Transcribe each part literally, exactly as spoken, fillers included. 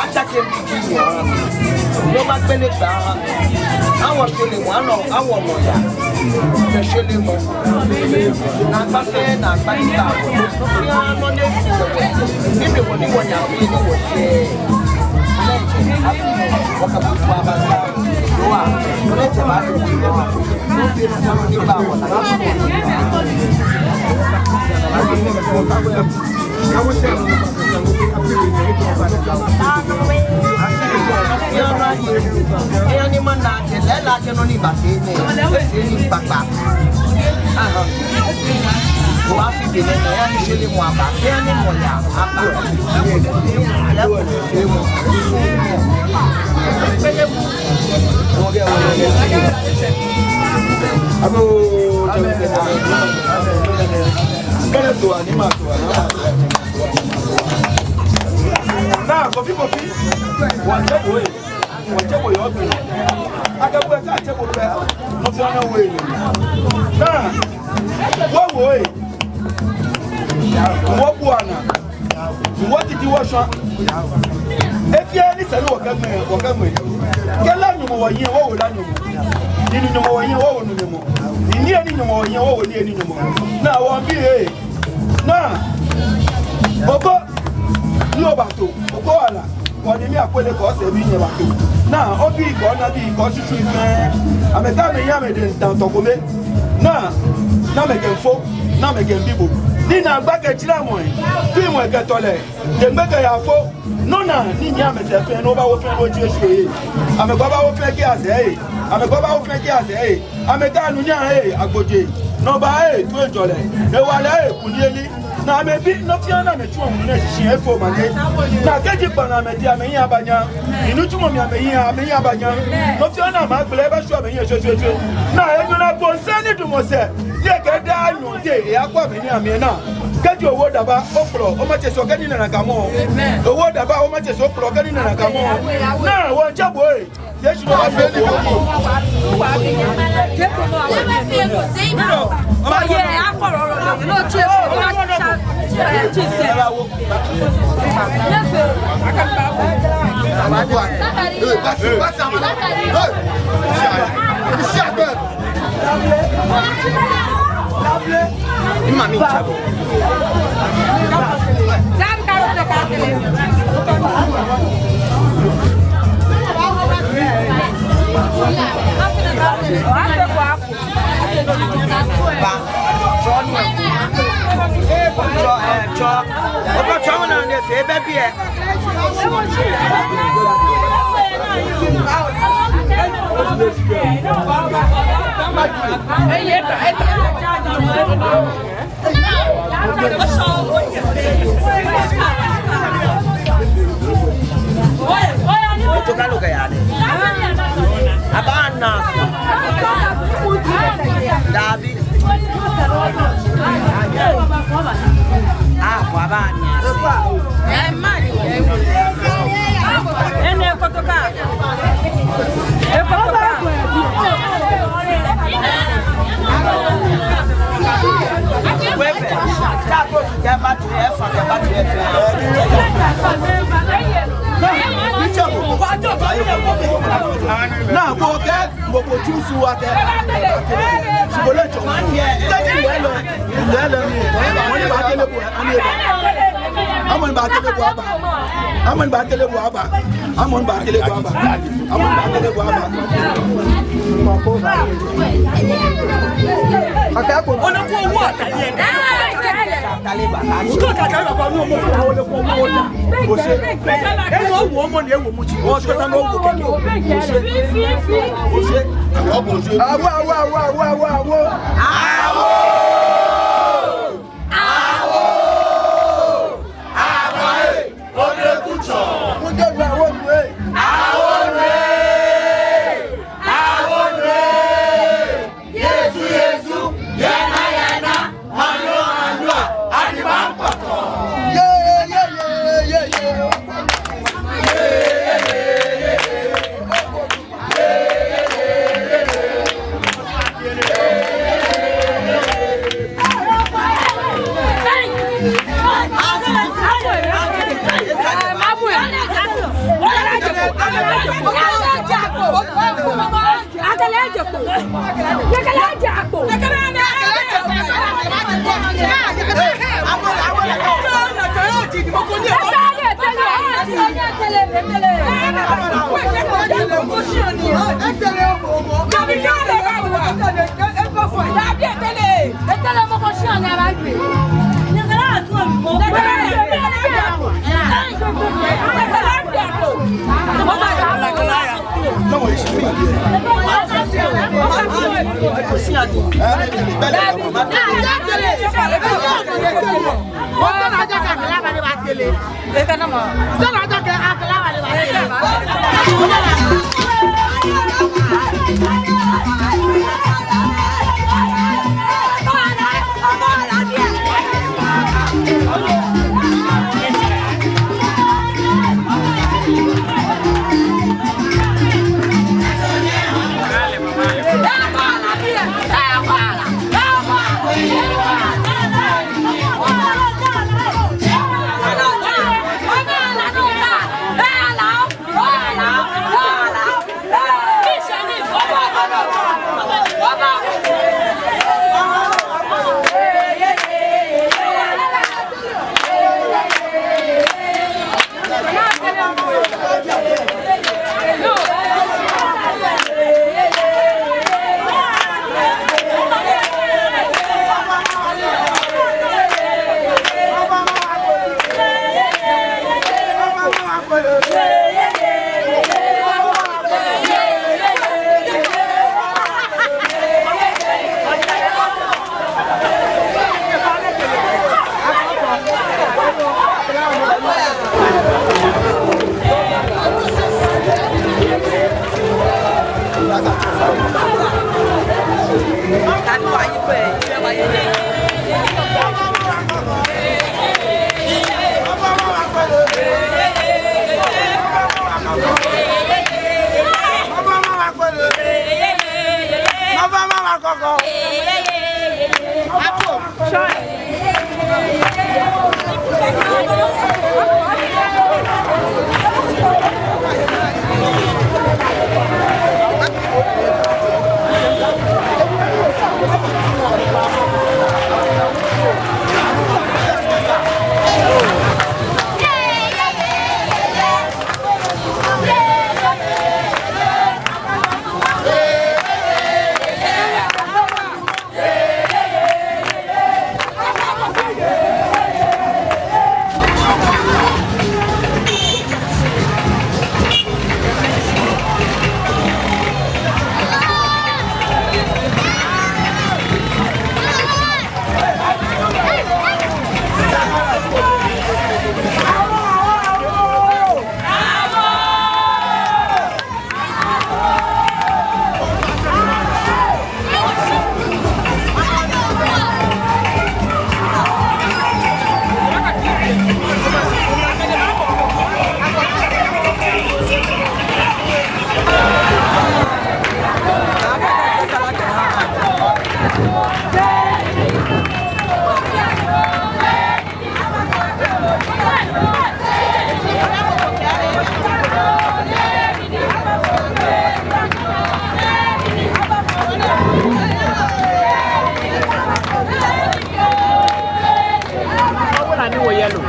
Atsake mi ji yɔ. Nɔ ma gbele gba. Awɔ shwele mɔ, anɔ, awɔ nɔyaa. Kɛ shwele mɔ. Naagba fɛɛ, naagba ni ta. Nɔ fɛɛ nɔ ni si. Ni be wɔ ni wɔya fɛɛ ni wɔshɛ. Wɔka bu abasa. Yɔ wa. Nɔ ni jɛ ba do. Nɔ fɛɛ nɔ ni ba wɔ na. Eya ni mana kɛ lɛ la kɛ nɔ ni ba fee nɛɛ, efee nii kpakpa. Aha. Wa fi bi nɛɛ, eya ni shwele mɔ aba, eya ni mɔ ya aba. Eya ko ni fee mɔ. Abo, kɛlɛ so ani ma so ani ma so. Naa, Kofi, Kofi. Wɔtsɛ bo ee. Wɔtsɛ bo yɛ obi. Akɛ bo eka tsɛ bo pɛ. Nɔ fɛɛ nɔ wɔ ee. Naa, wɔ wɔ ee. Wɔbua naa. Wɔtiti wɔshwa. Efee ni sani wɔkɛmɛ, wɔkɛmɛ. Kɛ la Nyɔŋmɔ wɔhiɛ, wɔwo la Nyɔŋmɔ. Ni nu Nyɔŋmɔ wɔhiɛ, wɔwo nu Nyɔŋmɔ. Ni niyenii Nyɔŋmɔ wɔhiɛ, wɔwo niyenii Nyɔŋmɔ. Naa wɔbi ee. Naa, oko ni obato, oko wala, kɔ ni mi akwɛ lɛ kɔ sɛɛ bi nyɛ bato. Naa, obii kɔ, onabii kɔ, otsutsu fɛɛ. Amɛkɛ amɛhiɛ amɛdɛŋ tantɔ kome. Naa, naa amɛkɛ mifo, naa amɛkɛ mibi bo. Ni naagba kɛ jramɔ ee, tumɔ kɛ tɔlɛ, deŋme kɛ yaafo. Nɔ naa ni nyiɛ amɛsɛɛ fɛɛ, nɔ baawo fɛɛ nɔ jie shi ee. Amɛkɛ baawo fɛɛ kɛ asɛɛ ee. Amɛkɛ baawo fɛɛ kɛ asɛɛ ee. Amɛkɛ anunyam ee, agbojee. Nɔ baa ee, toiŋjɔlɛ. Hewalɛ ee, kunimyeli. Naa amɛbi, nɔ fɛɛ nɔ amɛtsuɔ mli nɛɛ shishi efo manye. Naa kɛji kpaa naa amɛdi amɛhiɛ aba nyam. Ni nitsumɔ mli amɛhiɛ, amɛhiɛ aba nyam. Nɔ fɛɛ nɔ amɛgbele ebashwie amɛhiɛ shweshweeshwe. Naa enyɔ naa bɔ sɛɛ ni dumɔ sɛɛ. Yɛ kɛ daa nyɔ tee, eyakwɛ amɛhiɛ amɛna. Kɛji owo daba, okplɔ, omatsɛ shi okɛ nii nana ka mɔ. Owo daba, omatsɛ shi okplɔ, okɛ nii nana ka mɔ. Naa wɔtsɛ bo ee. Yesu lɔ ba fee ni ko. Mami tsɛ bo. Ba, tsɔ nu. Tsɔ, eh, tsɔ. Obatsɔ nu naa ni efee bɛ biɛ. Otu ka lo ka ya ne. Aba na. Dabi. Ah, kwa ba ni. Ene kotoka. Ekotoka. Wewe, stop us, get back to the effort, get back to the effort. Naa ko kɛ, mɔ ko tsusu akɛ. Shi bo lɛ jɔ. Tɛji lɛ lɛ, lɛ lɛ ni. Mɔ ni baakɛlɛ bo, ani eba. Mɔ ni baakɛlɛ bo aba. Mɔ ni baakɛlɛ bo aba. Mɔ ni baakɛlɛ bo aba. Mɔ ni baakɛlɛ bo aba. Akɛ ko. Ona ko wo ata yɛ. Ose. Ewo wo mɔ ni ewo mɔ ji. Ose kata no wo kɛkɛ. Ose. Ose. Awo, awo, awo, awo, awo, awo. Awo. Awo. Awo. Awo. Awo. Awo. Yesu, Yesu, yana, yana, manyo, manyo, adiba kpɔtɔ. Ye, ye, ye, ye, ye. Akɛlɛ eje kpo. Akɛlɛ eje kpo. Ani wɔ yellow.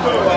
Amen.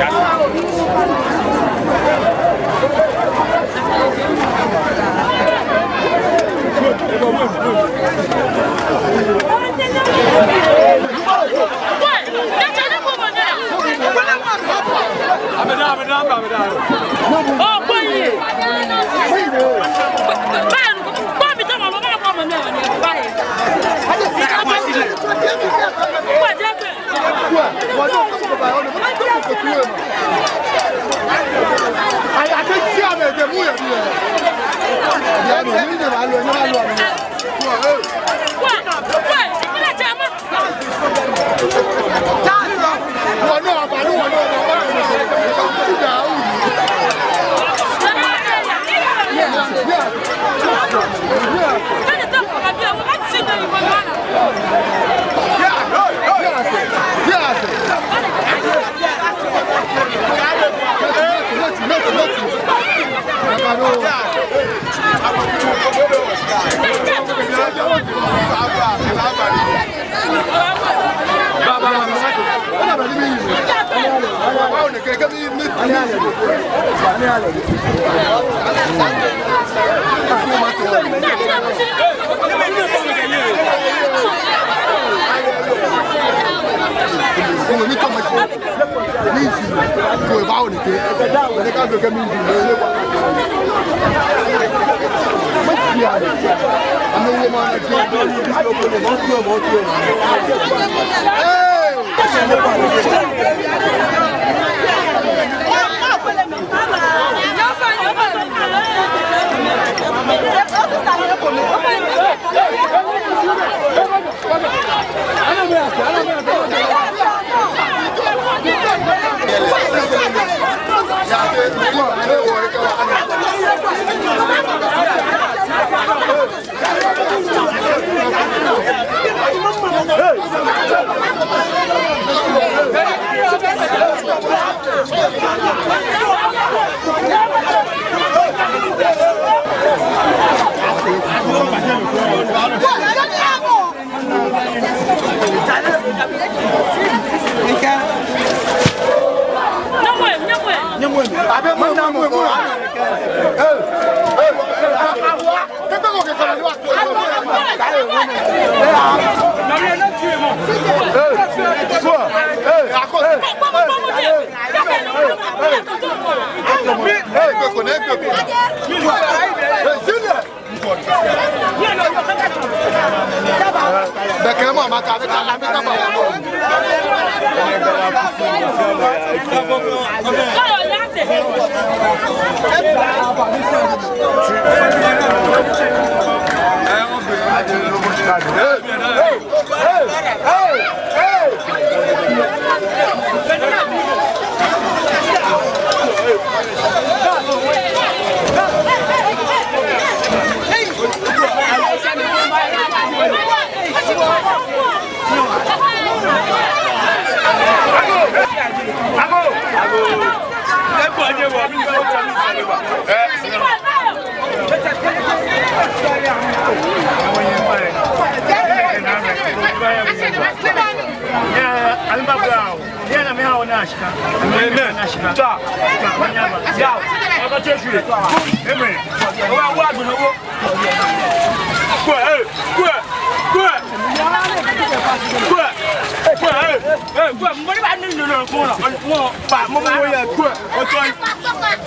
Amen. Kwɛ, ee, kwɛ, kwɛ. Kwɛ, kwɛ, ee, ee, kwɛ. Mɔ ni baa ni nɔ nɔ kɔnɔ. Mɔ, mɔ, mɔ yɛ kwɛ. Otoi.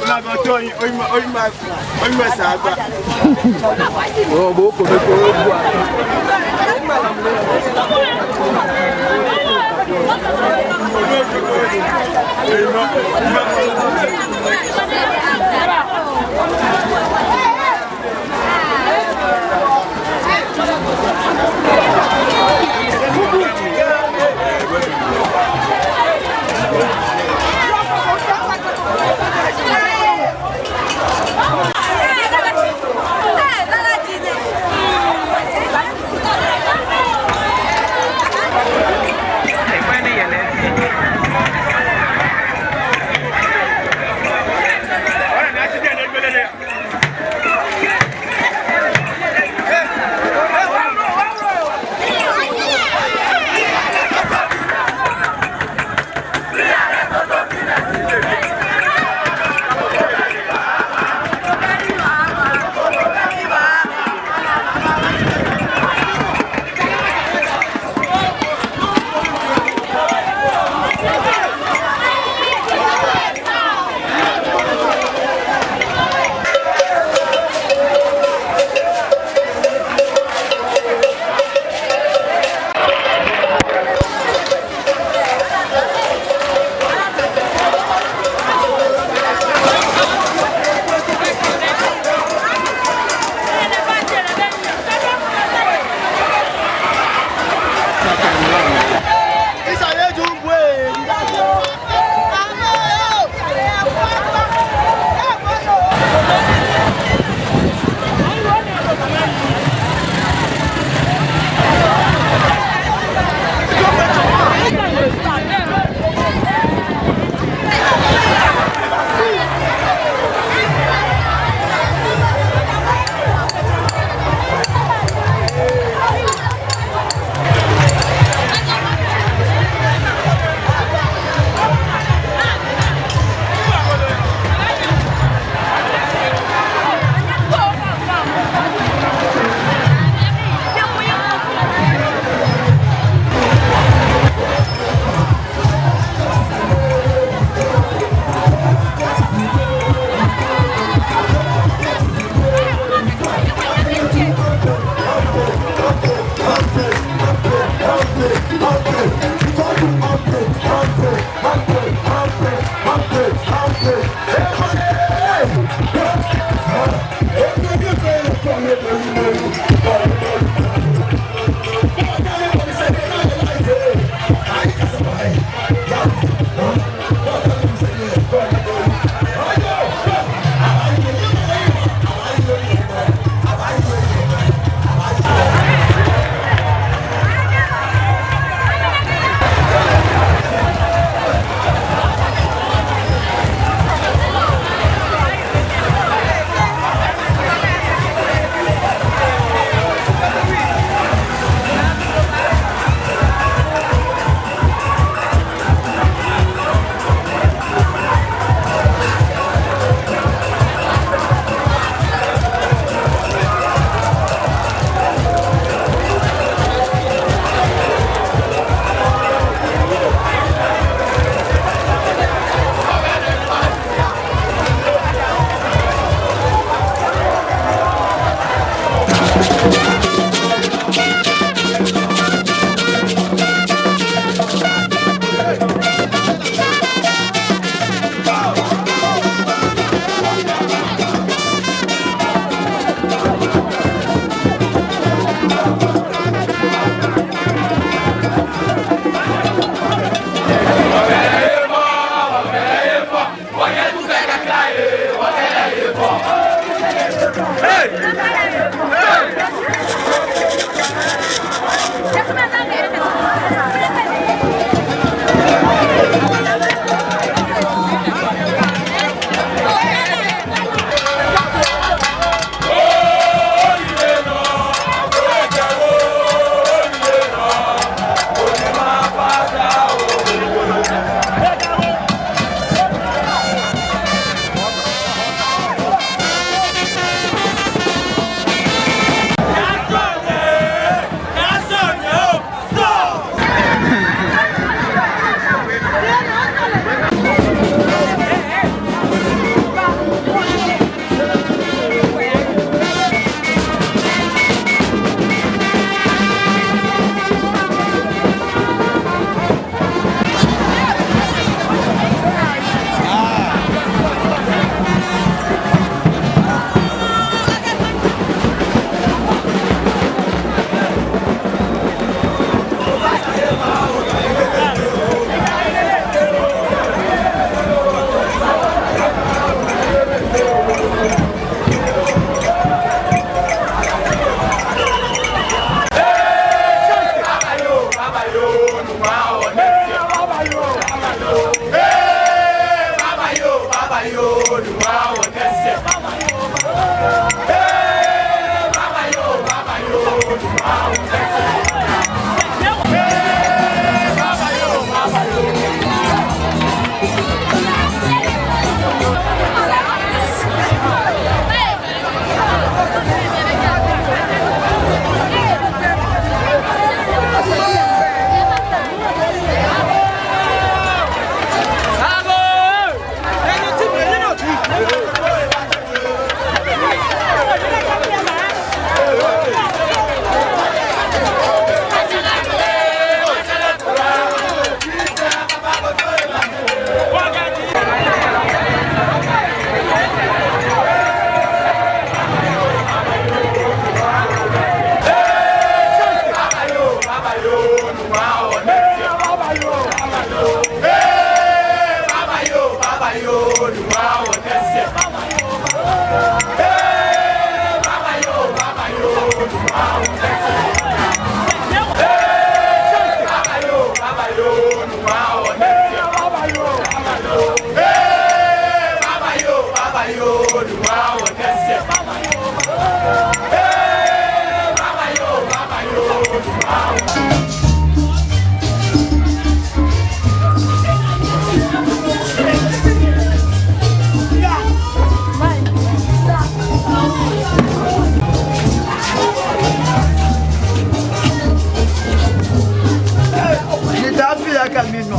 Na otoi. Oyi ma, oyi ma, oyi ma sa gba. Oo, bo ko, bo ko, bo ko.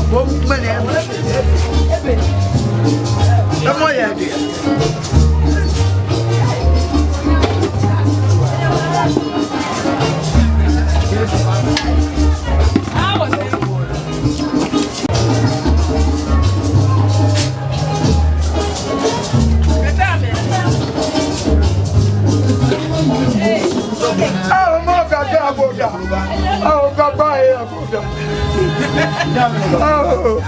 Bo mɛni? Emo yɛ diɛ. Awo mɔ kaka aboda. Awo kaka ye aboda. Awo.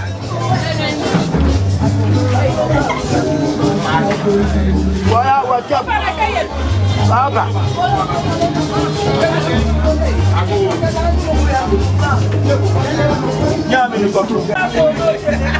Waya wacha. Baba. Nyami ni kwa.